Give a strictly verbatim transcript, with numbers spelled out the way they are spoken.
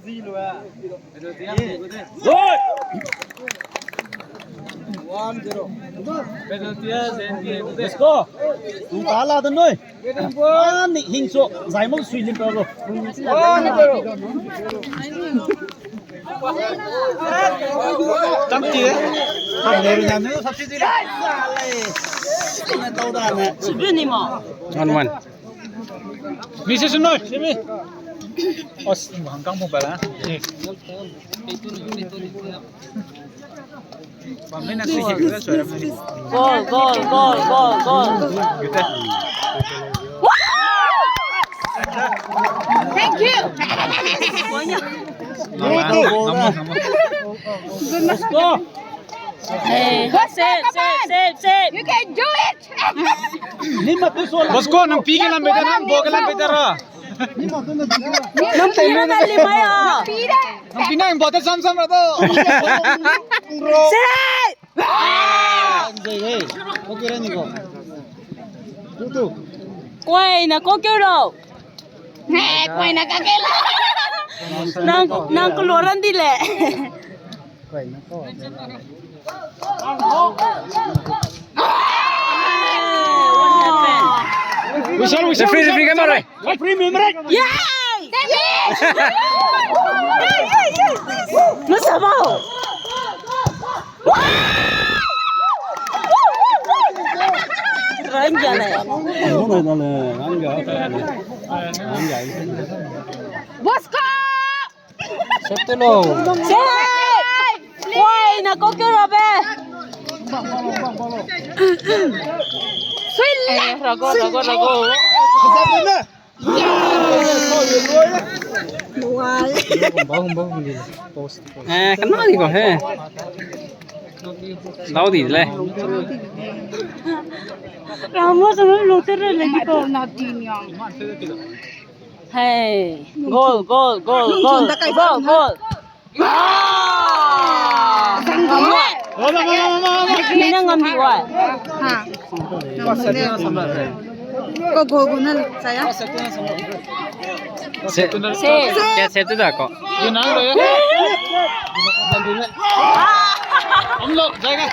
Let's go. Tung ta la de noi. Ani hing so, zai mo sui lim pa lo. Tam ti. Tam ne ru nyam ne substitute. Sale. Ina tau da ne. Substitute ni mo. One one. Mi se sunoi, simi. Os, hang kang mo bala. Goal, goal, goal, goal, goal. Thank you. Let's go. Hey, save, save, save, save. You can do it. Bosco, nang pi ke lam beta, nang bo ke lam beta ra. Nang pi na lim ai a. Nang pi na bo ta sam sam ra do. Save. Hey, okay ra ni ko. Tu tu. Koi na ko ke ro. Hey, koi na ka ke la. Nang, nang ko lo ran di le. Whistle, whistle, referee, referee, kamera. Referee, kamera. Yay! Nasa ba. Rangga le. Bosco! Save te lo. Save! Wai, na ko ke robe. Sui le. Rago, rago, rago. Eh, kena di ko he. Lau di le. Ramo sa lo te re le di ko. Hey, goal, goal, goal, goal, goal, goal. Ah! Mina ngam di wa. Ha. Ko goal gu na saya. Se. Se. Ke se tu da ko. Om lo, jai ga.